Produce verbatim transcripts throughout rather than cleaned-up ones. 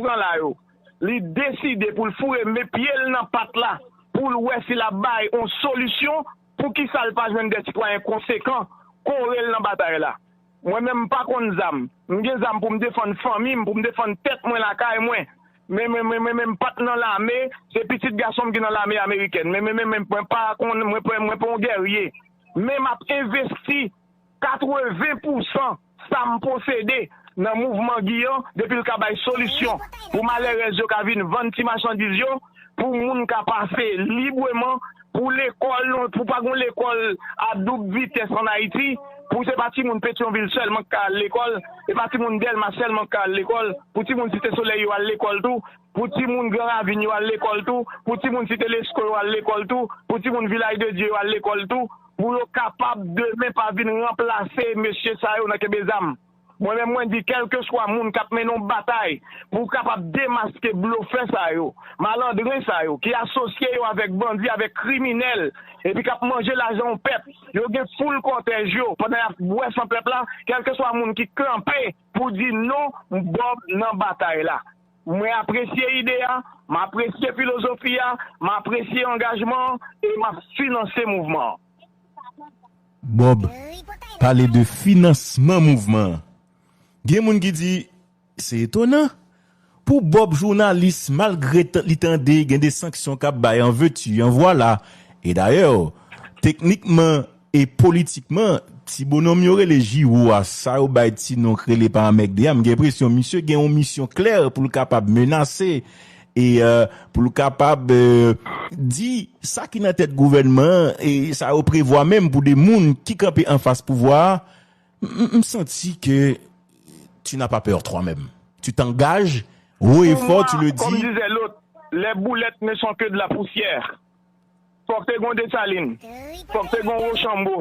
pran la yo, li deside pou l foure men pye l nan pat la, pou l wè si l ap bay yon solisyon, poukisa l pa jwenn de sitwayen konsekan kore l nan batay la? Mwen menm, m pa konn zam. M gen zam pou m defann fanmi m, pou m defann tèt mwen lakay mwen. Men, men, men, men, men m pa t nan lame, se pitit gason m ki nan lame amerikèn. Men, men, men, men mwen pa konn, mwen pa, mwen pa yon gèrye. Men m ap envesti katreven pousan sa m posede nan mouvman Guy an, depi l ka bay solisyon pou malèrèz yo ka vin vann ti machandiz yo, pou moun ka pase libreman, pou lekòl, pou pa gon lekòl a doub vitès ann Ayiti, pou se pa timoun Petyonvil sèlman k ka al lekòl, se pa timoun Dèlma sèlman k ka al lekòl, pou timoun Site Solèy yo al lekòl tou, pou timoun Gran Ravin yo al lekòl tou, pou timoun Site Lesko yo al lekòl tou, pou timoun Vilaj de Dye yo al lekòl tou, pou yo kapab demen pa vin ranplase mesye sa yo nan kenbe zam. Mwen menm, mwen di, kèlkeswa moun k ap mennen yon batay pou w kapab demaske blofè sa yo, malandren sa yo, ki asosye yo avèk bandi, avèk kriminèl, epi k ap manje lajan yon pèp, yo gen foul kòtèj yo, pandan y ap bwè san pèp la, kèlkeswa moun ki kanpe pou di non, Bob nan batay la. Mwen apresye ide a, m apresye filozofi a, m apresye angajman an, e m ap finanse mouvman an. Bob pale de finansman mouvman an. Gen moun ki di, se etonan. Pou Bob jounalis, malgre li tande gen de sanksyon k ap bay an veti, an vwala, e dayè, teknikman e politikman, ti bononm yo rele Jiwo a, sa yo bay ti non k rele pa anmègde a, m gen enpresyon misye gen yon misyon klè pou l kapab menase e pou l kapab di sa ki nan tèt gouvènman an e sa yo prevwa menm pou de moun ki kanpe anfas pouvwa a. M santi ke tu n'as pas peur toi-même. Tu t'engages haut et fort, tu le dis. Comme disait l'autre, les boulettes ne sont que de la poussière. Fòk te gon Desalin, fòk te gon Wochanbo,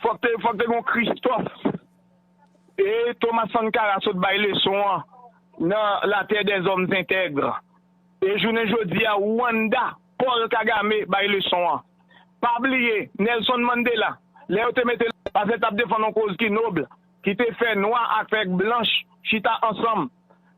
fòk te fòk te gon Kristòf. E Thomas Sankara sot bay leson an nan La Terre des Hommes Intègres. E jounen jodi a Rwanda, Paul Kagame bay leson an. Pa bliye Nelson Mandela, lè yo te mete l, paske l t ap defann yon koz ki nob, ki te fè nwa avèk blanch chita ansanm,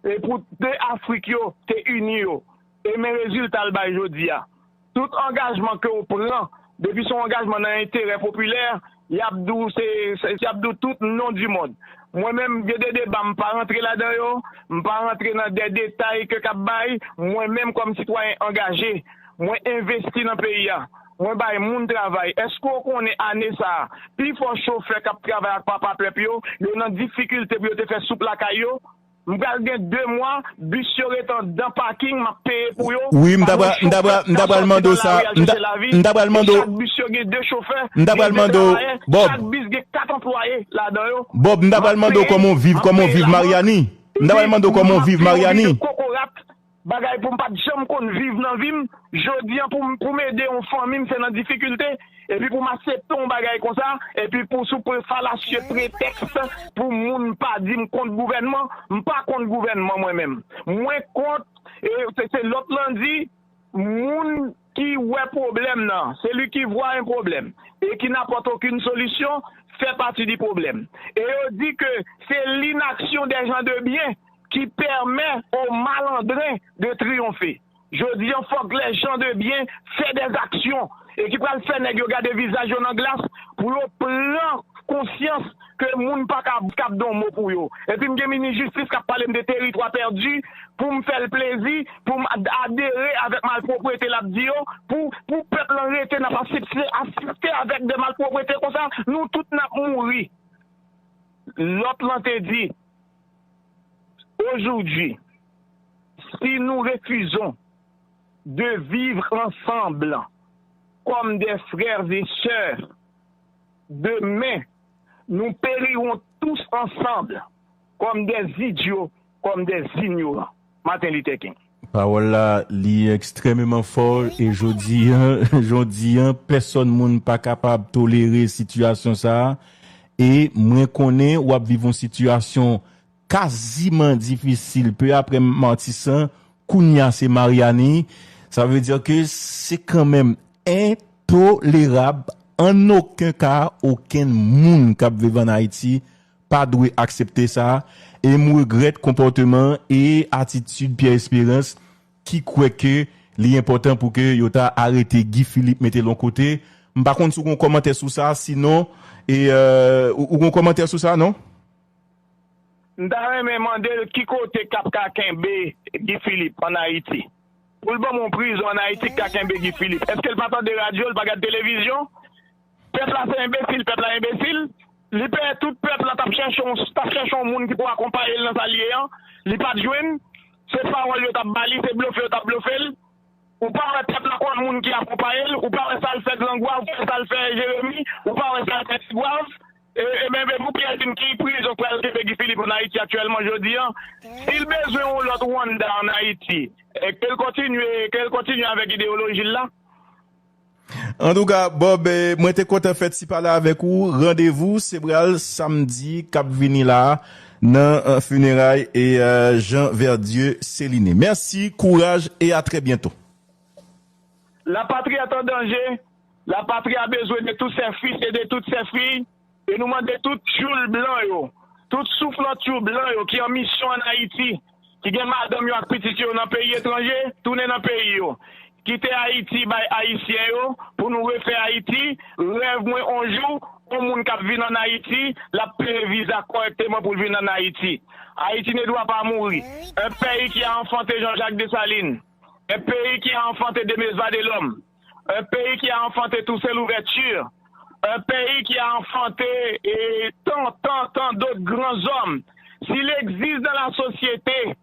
e pou de Afrik yo te ini yo. E men rezilta l bay jodi a. Tout angajman ke w pran, depi se yon angajman nan enterè popilè, y ap di w se, se, y ap di w tout non di mond. Mwen menm, gen de deba m pa rantre ladan yo, m pa rantre nan de detay ke k ap bay, mwen menm kòm sitwayen angaje, mwen envesti nan peyi a, mwen bay moun travay. Èske w konnen ane sa a, pifò chofè k ap travay ak papa pèp yo, yo nan difikilte pou yo te fè soup lakay yo? M pral gen de mwa, bis yo ret anndan paking, m ap peye pou yo. Wi, m ta pral, m ta pral, m ta pral mande w sa. M ta, m ta pral mande w. Chak bis yo gen de chofè, m ta pral mande w, Bob. Chak bis gen kat anplwaye ladan yo. Bob, m ta pral mande w kòman w viv, kòman w viv Maryani. M ta pral mande w kòman w viv Maryani. Kokorat, bagay pou m pa t janm konn viv nan vi m. Jodi a pou m, pou m ede yon fanmi m, se nan difikilte. Epi pou m aksepte yon bagay konsa, epi pou sou pre falasye pretèks pou moun pa di m kont gouvènman, m pa kont gouvènman mwen menm. Mwen kont, e se, se lòt lan di, moun ki wè pwoblèm nan, celui qui voit un problème et qui n'apporte aucune solution fait partie du problème. E yo di ke se l'inaction des gens de bien qui permet aux malandrins de triompher. Jodi a, fòk les gens de bien fè des actions e ki pral fè nèg yo gade vizaj yo nan glas pou yo pran konsyans ke moun pa ka, ka ap di yon mo pou yo. Epi m gen minis jistis k ap pale m de teritwa pèdi pou m fè l plezi, pou m ad- adere avèk malpwoprete l ap di yo, pou, pou pèp lan rete n ap asiste, asiste avèk de malpwoprete konsa, nou tout n ap mouri. Lòt lan te di, aujourd'hui, si nous refusons de vivre ensemble comme des frères et sœurs, demain, nous périrons tous ensemble comme des idiots, comme des ignorants. Martin Luther King. Pawòl la, li ekstrèmeman fò e jodi a, jodi a, pèsòn moun pa kapab tolere sitiyasyon sa a. E mwen konnen w ap viv yon sitiyasyon kaziman difisil. Pe apre Matisan, kounye a se Maryani. Sa vle di ke se kanmenm entolerab an okenn ka okenn moun k ap viv ann Ayiti pa dwe aksepte sa, e m regrèt konpòteman e atitid Pierre Espérance ki kwè ke li enpòtan pou ke yo ta arete Guy Philippe, mete l yon kote. M pa konn si w gen yon kòmantè sou sa, sinon, e, euh, ou, ou gen yon kòmantè sou sa, non? M ta renmen mande l ki kote k ap ka kenbe Guy Philippe ann Ayiti. Pou l ban m yon prizon ann Ayiti k ka kenbe Guy Philippe. Èske l pa tande radyo, l pa gad televizyon? Pèp la se enbesil, pèp la enbesil. Li pè tout pèp la t ap chèche yon, t ap chèche yon moun ki pou akonpaye l nan sa l ye an. Li pa t jwenn. Se pawòl yo t ap ba li, se blofe yo t ap blofe l. Ou pa wè pèp la konn moun ki akonpaye l, ou pa wè sa l fè Grangwav, ou pa wè sa l fè Jeremi, ou pa wè sa l fè Tigwav. E, e men, men pou Pierre vin ki prizon k pral kenbe Guy Philippe ann Ayiti aktyèlman jodi an. Si l bezwen yon lòt Rwanda ann Ayiti, e ke l kontinye, ke l kontinye avèk ideyoloji l la. Antouka, Bob, eh, mwen te kontan fè ti pale avèk ou. Randevou se pral samdi k ap vini la a nan eh, fineray e eh, Jean Verdieu Céliné. Mèsi, kouraj e a trè byento. La patrie est en danger. La patrie a besoin de tous ses fils et de toutes ses filles. E nou mande tout tchoul blan yo, tout souflantchou blan yo ki an misyon ann Ayiti, ki gen madanm yo ak pitit yo nan peyi etranje, tounen nan peyi yo. Kite Ayiti bay Ayisyen yo pou nou refè Ayiti. Rèv mwen on jou, on moun k ap vin ann Ayiti, l ap peye viza kòrèkteman pou l vin ann Ayiti. Haïti ne doit pas mourir. Un pays qui a enfanté Jean-Jacques Dessalines, un pays qui a enfanté Denis Vadélome, un pays qui a enfanté Toussaint Louverture, un pays qui a enfanté et tant, tant, tant d'autres grands hommes. S'il existe dans la société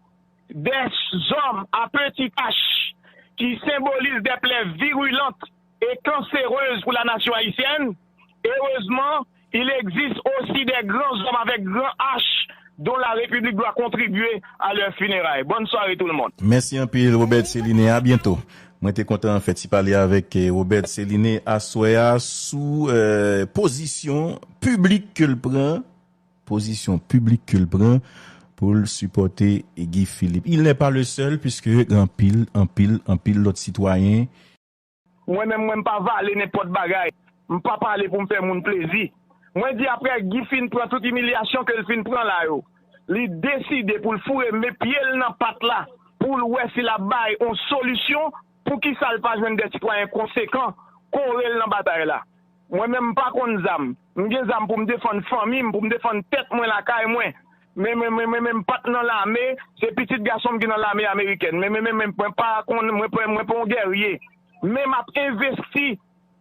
des hommes à petits H qui symbolisent des plaies virulentes et cancéreuses pour la nation haïtienne, heureusement, il existe aussi des grands hommes avec grand H dont la République doit contribuer à leurs funérailles. Bonne soirée tout le monde. Mèsi anpil, Robert Céliné. A byento. Mwen te kontan fè ti pale avèk eh, Robert Céliné aswè a sou eh, pozisyon piblik ke l pran, pozisyon piblik ke l pran pou l sipòte Guy Philippe. Il n'est pas le seul, puisque gen anpil, anpil, anpil lòt sitwayen Mwen menm mwen m pa vale nenpòt bagay. M pa pale pou m fè moun plezi. Mwen di aprè Guy fin pran tout imilyasyon ke l fin pran la yo, li deside pou l foure men pye l nan pat la pou l wè si l ap bay on solisyon, poukisa l pa jwenn de sitwayen konsekan kore l nan batay la? Mwen menm m pa konn zam. M gen zam pou m defann fanmi m, pou m defann tèt mwen lakay mwen. Men men men men men m pa t nan lame, se pitit gason m ki nan lame amerikèn. Men men men men mwen pa konn, mwen pa mwen pa yon gèrye. Men m ap envesti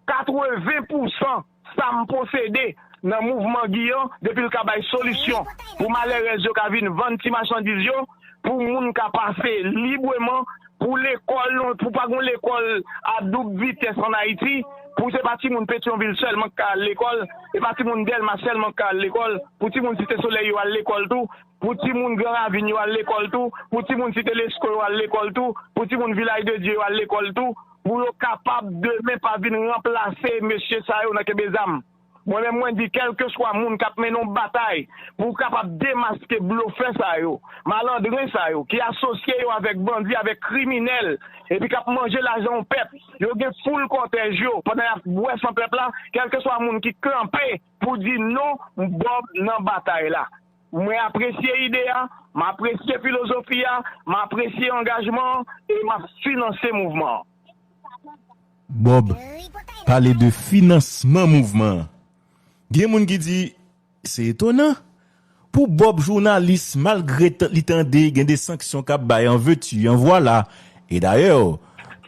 katreven pousan sa m posede nan mouvman Guy an depi l ka bay solisyon pou malèrèz yo ka vin vann ti machandiz yo, pou moun ka pase libreman, pou lekòl, pou pa gen lekòl a doub vitès ann Ayiti, pou se pa timoun Petyonvil sèlman k ka al lekòl, se pa timoun Dèlma sèlman k ka al lekòl, pou timoun Site Solèy yo al lekòl tou, pou timoun Gran Ravin yo al lekòl tou, pou timoun Site Lesko yo al lekòl tou, pou timoun Vilaj de Dye yo al lekòl tou, pou yo kapab demen pa vin ranplase mesye sa yo nan kenbe zam. Mwen menm mwen di kèlkeswa moun k ap mennen yon batay pou kapab demaske blofè sa yo, malandren sa yo ki asosye yo avèk bandi, avèk kriminèl, epi k ap manje lajan yon pèp, yo gen foul kòtèj yo pandan y ap bwè san pèp la, kèlkeswa moun ki kanpe pou di non, Bob nan batay la. Mwen apresye ide a, m apresye filozofi a, m apresye angajman an e m ap finanse mouvman an. Bob pale de finansman mouvman an. Gen moun ki di, se etonan pou Bob jounalis, malgre li tande gen de sanksyon k ap bay an veti, an vwala. E dayè,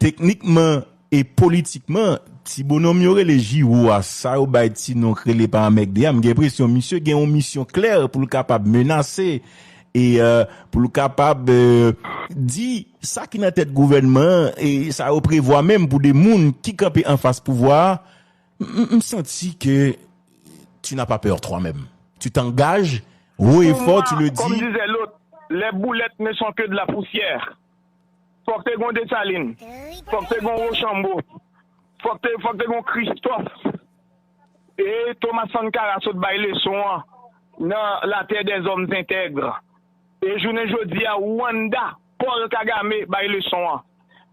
teknikman e politikman, ti bonòm yo rele Jiwo a, sa yo bay ti non k rele pa anmègde a, m gen enpresyon misye gen yon misyon klè pou l kapab menase e euh, pou l kapab euh, di sa ki nan tèt gouvènman an e sa yo prevwa menm pou de moun ki kanpe anfas pouvwa a, m santi ke tu n'as pas peur toi-même. Tu t'engages haut et fort, tu le dis. Comme disait l'autre, les boulettes ne sont que de la poussière. Fòk te gon Desalin, fòk te gon Wochanbo, fòk te fòk te gon Kristòf. E Thomas Sankara sot bay leson an nan La Terre des Hommes Intègres. E jounen jodi a Rwanda, Paul Kagame bay leson an.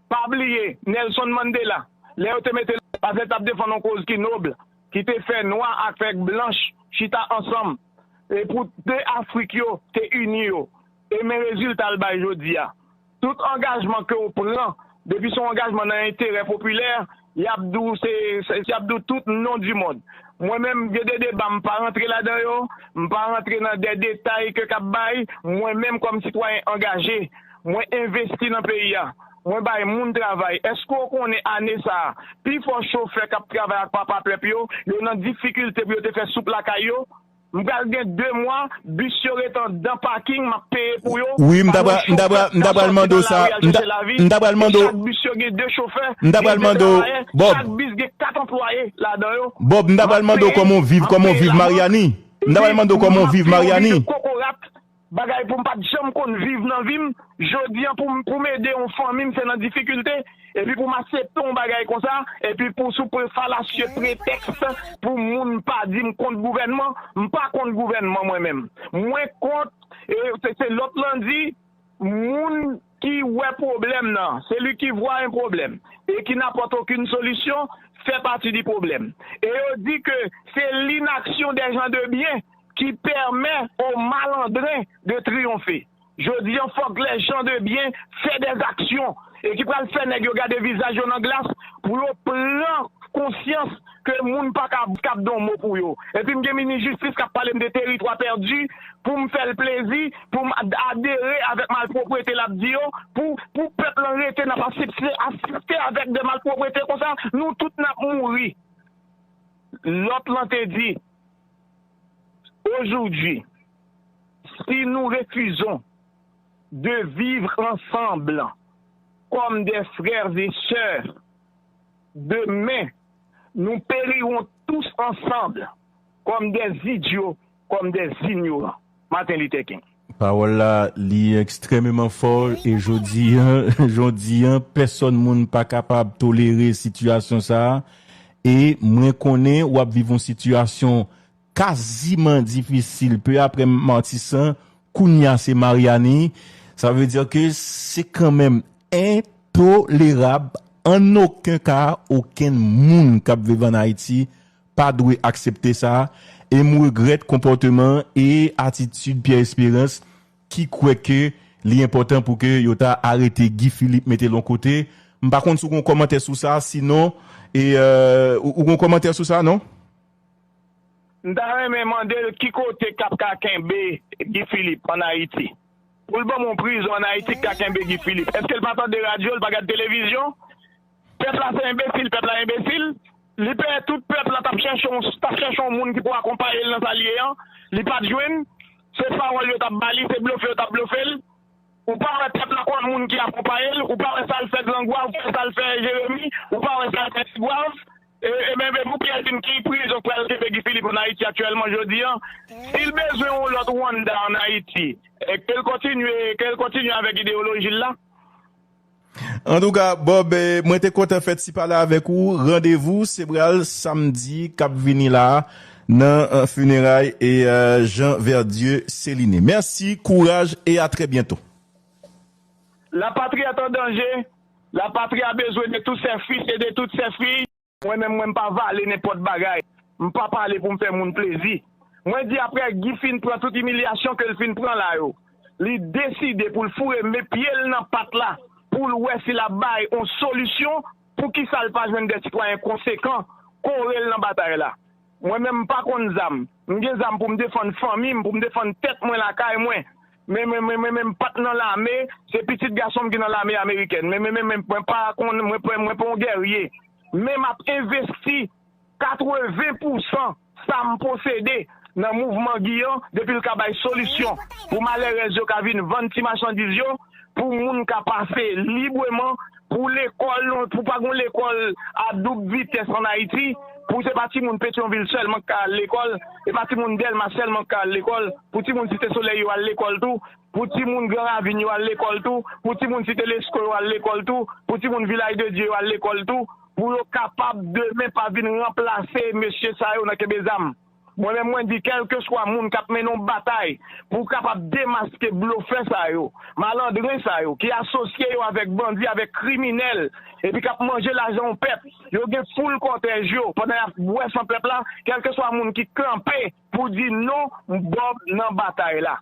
Pa bliye Nelson Mandela, lè yo te mete l, paske l t ap defann yon koz ki nob, ki te fè nwa ak fè blanch chita ansanm. e pou de Afrik yo te ini yo. E men rezilta l bay jodi a. Tout angajman ke w pran, depi se yon angajman nan enterè popilè, y ap di w se, se, y ap di w tout non di mond. Mwen menm, gen de deba, m pa rantre ladan yo, m pa rantre nan de detay ke k ap bay. Mwen menm, kòm sitwayen angaje, mwen envesti nan peyi a. Mwen bay moun travay. Èske w konnen ane sa a, pifò chofè k ap travay ak Papa Pèp yo, yo nan difikilte pou yo te fè soup lakay yo? M pral gen de mwa, bis yo ret anndan paking, m ap peye pou yo. Wi, m ta pral, m ta pral, m ta pral mande w sa. M ta, m ta pral mande w. Chak bis yo gen de chofè, m ta pral mande w, Bob. Chak bis gen kat anplwaye ladan yo. Bob, m ta pral mande w kòman w viv, kòman w viv Maryani. M ta pral mande w kòman w viv Maryani. Kokorat, bagay pou m pa t janm konn viv nan vi m. Jodi a, pou m, pou m ede yon fanmi m, se nan difikilte. Epi pou m aksepte yon bagay konsa, epi pou sou pre-, falasye pretèks pou moun pa di m kont gouvènman, m pa kont gouvènman mwen menm. Mwen kont, e se, se lòt lan di, moun ki wè pwoblèm nan, celui qui voit un problème et qui n'apporte aucune solution, fait partie du problème. E yo di ke se l'inaction des gens de bien qui permet aux malandrins de triompher. Jodi a, fòk les gens de bien fè des actions e ki pral fè nèg yo gade vizaj yo nan glas pou yo pran konsyans ke moun pa ka, k ap di yon mo pou yo. Epi m gen minis jistis k ap pale m de teritwa pèdi pou m fè l plezi, pou m ad-, adere avèk malpwoprete l ap di yo, pou, pou pèp lan rete n ap asiste, asiste avèk de malpwoprete konsa, nou tout n ap mouri. Lòt lan te di, aujourd'hui, si nous refusons de vivre ensemble comme des frères et sœurs, demain, nous périrons tous ensemble comme des idiots, comme des ignorants. Martin Luther King. Pawòl la, li ekstrèmeman fò, e jodi a, jodi a, pèsòn moun pa kapab tolere sitiyasyon sa a. E mwen konnen w ap viv yon sitiyasyon kaziman difisil, pe aprè Matisan, kounye a se Maryani. Sa vle di ke se kanmenm entolerab, an okenn ka, okenn moun k ap viv ann Ayiti pa dwe aksepte sa, e m regrèt konpòteman e atitid Pierre Espérance ki kwè ke li enpòtan pou ke yo ta arete Guy Philippe, mete l yon kote. M pa konn si w gen yon kòmantè sou sa, sinon, e, euh, ou, ou gen yon kòmantè sou sa, non? M ta renmen mande l ki kote k ap ka kenbe Guy Philippe ann Ayiti. Pou l ban m yon prizon ann Ayiti k ka kenbe Guy Philippe. Èske l pa tande radyo, l pa gad televizyon? Pèp la se enbesil, pèp la enbesil. Li pè tout pèp la t ap chèche yon, t ap chèche yon moun ki pou akonpaye l nan sa l ye an. Li pa t jwenn. Se pawòl yo t ap ba li, se blofe yo t ap blofe l. Ou pa wè pèp la konn moun ki akonpaye l, ou pa wè sa l fè Grangwav, ou pa wè sa l fè Jeremi, ou pa wè sa l fè Tigwav. E, e men, men pou Pierre vin ki prizon k pral kenbe Guy Philippe ann Ayiti aktyèlman jodi a. Si l bezwen yon lòt Rwanda ann Ayiti, e ke l kontinye, ke l kontinye avèk ideyoloji l la. Antouka, Bob, eh, mwen te kontan fè ti pale avèk ou. Randevou se pral samdi k ap vini la a nan, eh, fineray, eh, eh, Jean Verdieu Céliné. Mèsi, kouraj e a trè byento. La patrie est en danger. La patrie a besoin de tous ses fils et de toutes ses filles. Mwen menm, mwen m pa vale nenpòt bagay. M pa pale pou m fè moun plezi. Mwen di aprè Guy fin pran tout imilyasyon ke l fin pran la yo, li deside pou l foure men pye l nan pat la pou l wè si l ap bay on solisyon, poukisa l pa jwenn de sitwayen konsekan kore l nan batay la. Mwen menm m pa konn zam. M gen zam pou m defann fanmi m, pou m defann tèt mwen lakay mwen. Men, men, men, men, men m pa t nan lame, se pitit gason m ki nan lame amerikèn. Men, men, men, men mwen pa konn, mwen, mwen, mwen pa yon gèrye. Men m ap envesti katreven pousan sa m posede nan mouvman Guy an, depi l ka bay solisyon pou malèrèz yo ka vin vann ti machandiz yo, pou moun ka pase libreman, pou lekòl, pou pa gon lekòl a doub vitès ann Ayiti, pou se pa timoun Petyonvil sèlman k ka al lekòl, e pa timoun Dèlma sèlman k ka al lekòl, pou timoun Site Solèy yo al lekòl tou, pou timoun Gran Ravin yo al lekòl tou, pou timoun Site Lesko yo al lekòl tou, pou timoun Vilaj de Dye yo al lekòl tou, pou yo kapab demen pa vin ranplase mesye sa yo nan kenbe zam. Mwen menm mwen di, kèlkeswa moun k ap mennen yon batay pou kapab demaske blofè sa yo, malandren sa yo, ki asosye yo avèk bandi, avèk kriminèl, epi k ap manje lajan yon pèp, yo gen foul kòtèj yo, pandan y ap bwè san pèp la, kèlkeswa moun ki kanpe pou di non, Bob nan batay la.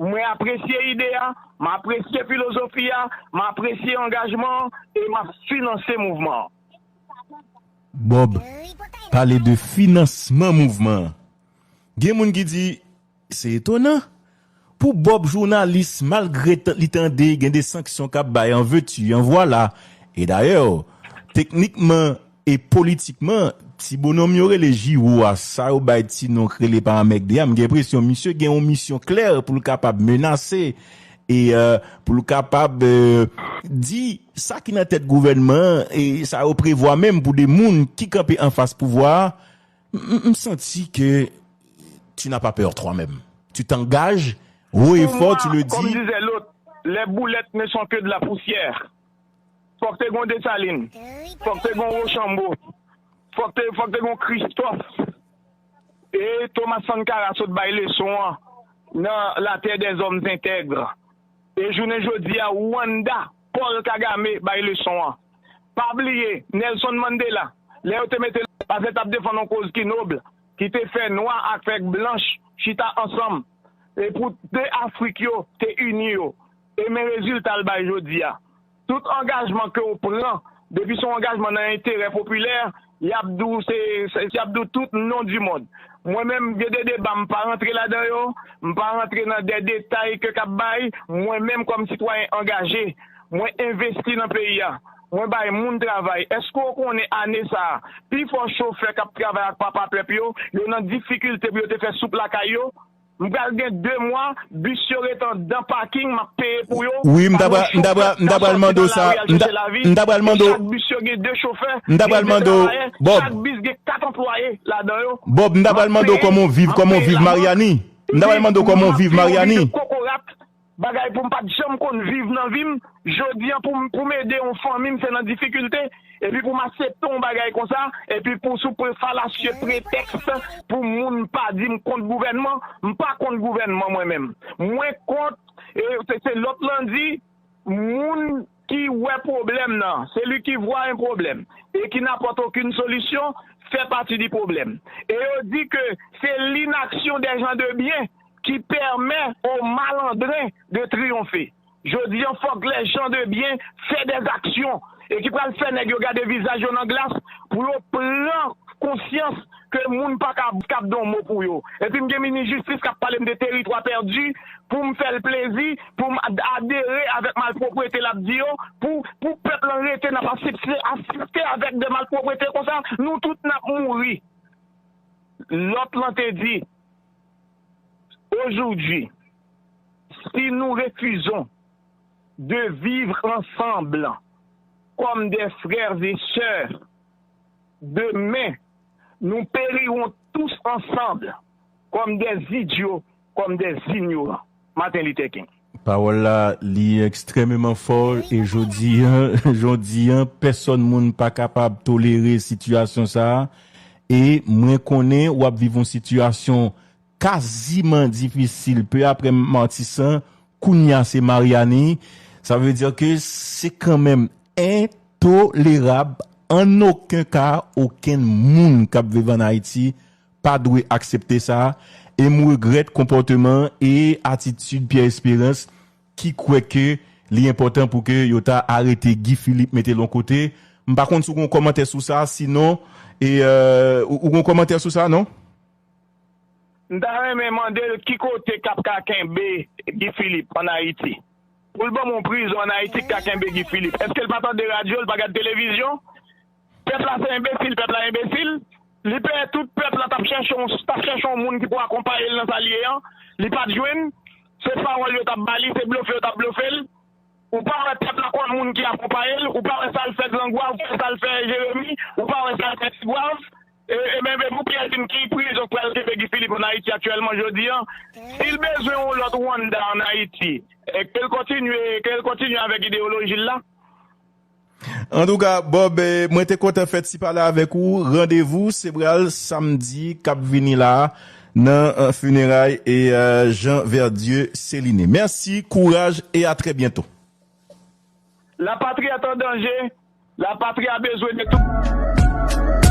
Mwen apresye ide a, m apresye filozofi a, m apresye angajman an, e m ap finanse mouvman an. Bob pale de finansman mouvman an. Gen moun ki di, se etonan. Pou Bob jounalis, malgre li tande gen de sanksyon k ap bay an veti, an vwala. E dayè, teknikman e politikman, ti bononm yo rele Jiwo a, sa yo bay ti non k rele pa anmègde a, m gen enpresyon misye gen yon misyon klè pou l kapab menase e pou l kapab di sa ki nan tèt gouvènman an e sa yo prevwa menm pou de moun ki kanpe anfas pouvwa a. M santi ke tu n'as pas peur toi-même. Tu t'engages haut et fort, tu le dis. Comme disait l'autre, les boulettes ne sont que de la poussière. Fòk te gon Desalin, fòk te gon Wochanbo, fòk te fòk te gon Kristòf. E Thomas Sankara sot bay leson an nan La Terre des Hommes Intègres. E jounen jodi a Rwanda, Paul Kagame bay leson an. Pa bliye Nelson Mandela, lè yo te mete l, paske l t ap defann yon koz ki nob, ki te fè nwa ak fè blanch chita ansanm, e pou de Afrik yo te ini yo. E men rezilta l bay jodi a. Tout angajman ke w pran, depi se yon angajman nan enterè popilè, y ap di w se, se y ap di w tout non du monde. Mwen menm, gen de deba m pa rantre ladan yo, m pa rantre nan de detay ke k ap bay, mwen menm kòm sitwayen angaje, mwen envesti nan peyi a. Mwen bay moun travay. Èske w konnen ane sa a, pifò chofè k ap travay ak papa pèp yo, yo nan difikilte pou yo te fè soup lakay yo? M pral gen de mwa, bis yo ret andan paking, m ap peye pou yo. Wi, m ta pral, m ta pral, m ta pral mande w sa. M ta, m ta pral mande w. Chak bis yo gen de chofè, m ta pral mande w, Bob. Chak bis gen kat anplwaye ladan yo. Bob, m ta pral mande w kòman w viv, kòman w viv Maryani. M ta pral mande w kòman w viv Maryani. Kokorat, bagay pou m pa t janm konn viv nan vi m. Jodi a, pou m, pou m ede yon fanmi m, se nan difikilte. Epi pou m aksepte yon bagay konsa, epi pou sou pre, falasye pretèks pou moun pa di m kont gouvènman, m pa kont gouvènman mwen menm. Mwen kont, e se, se lòt lan di, moun ki wè pwoblèm nan, celui qui voit un problème et qui n'apporte aucune solution, fait partie du problème. E yo di ke se l'inaction des gens de bien qui permet aux malandrins de triompher. Jodi a, fòk les gens de bien fè des actions e ki pral fè nèg yo gade vizaj yo nan glas pou yo pran konsyans ke moun pa ka, k ap di yon mo pou yo. Epi m gen minis jistis k ap pale m de teritwa pèdi pou m fè l plezi, pou m ad- adere avèk malpwoprete l ap di yo, pou, pou pèp lan rete n ap asiste, asiste avèk de malpwoprete konsa, nou tout n ap mouri. Lòt lan te di, aujourd'hui, si nous refusons de vivre ensemble comme des frères et sœurs, demain, nous périrons tous ensemble comme des idiots, comme des ignorants. Martin Luther King. Pawòl la, li ekstrèmeman fò e jodi a, jodi a, pèsòn moun pa kapab tolere sitiyasyon sa a. E mwen konnen w ap viv yon sitiyasyon kaziman difisil, pe aprè Matisan, kounye a se Maryani. Sa vle di ke se kanmenm entolerab, an okenn ka, okenn moun k ap viv ann Ayiti pa dwe aksepte sa. E m regrèt konpòteman e atitid Pierre Espérance ki kwè ke li enpòtan pou ke yo ta arete Guy Philippe, mete l yon kote. M pa konn si w gen yon kòmantè sou sa, sinon, e, euh, ou, ou gen yon kòmantè sou sa, non? M ta renmen mande l ki kote k ap ka kenbe Guy Philippe ann Ayiti. Pou l ban m yon prizon ann Ayiti k ka kenbe Guy Philippe. Èske l pa tande radyo, l pa gad televizyon? Pèp la se enbesil, pèp la enbesil. Li pè tout pèp la t ap chèche yon, t ap chèche yon moun ki pou akonpaye l nan sa l ye an. Li pa t jwenn. Se pawòl yo t ap ba li, se blofe yo t ap blofe l. Ou pa wè pèp la konn moun ki akonpaye l, ou pa wè sa l fè Grangwa, ou pa wè sa l fè Jeremi, ou pa wè sa l fè Tigwav. E, e men, men pou Pierre di m ki prizon k pral kenbe Guy Philippe ann Ayiti aktyèlman jodi a. Si l bezwen yon lòt Rwanda ann Ayiti, e ke l kontinye, ke l kontinye avèk ideyoloji l la. Antouka, Bob, eh, mwen te kontan fè ti pale avèk ou. Randevou se pral samdi k ap vini la a. Nan euh, fineray e euh, Jean Verdieu Céliné. Merci, courage et à très bientôt. La patrie est en danger. La patrie a besoin de tout.